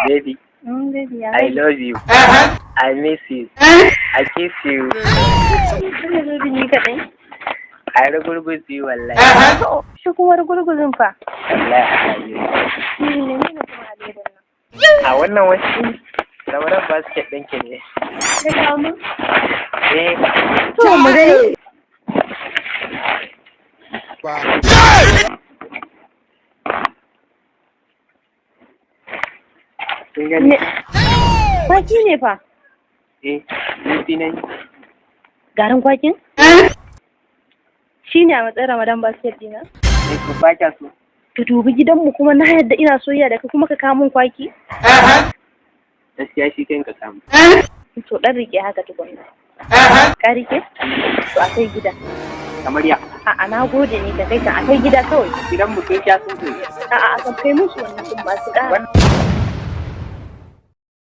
Baby, Baby, ya I love you. I miss you. I kiss you. Kana zo ni kaɗai? I rugurguz you, wallahi. To, shi kuma rugurguzin fa. Wallahi I love you. Ni ne ne kuma a ledan nan? A wannan wasu Ramadan basket ɗinki ne. Ka kawo mun? Eh. To, mu gani. Kin gani? Kwaki ne fa. Eh, ni ne. Garin kwakin? Shi ne a matsayin Ramadan basket dina? Eh, ku ba kya so. Ka dubi gidanmu kuma na yadda ina soyayya da kai kuma ka kawo mun kwaki? Gaskiya shi kanka samu. To, ɗan rike haka tukunna. Ka rike? To, a kai gida. Kamar ya. A'a, na gode ne, ka kai ka a kai gida kawai. Gidan mu kai kya so to. A'a, a kan kai musu wannan ɗin masu ƙara.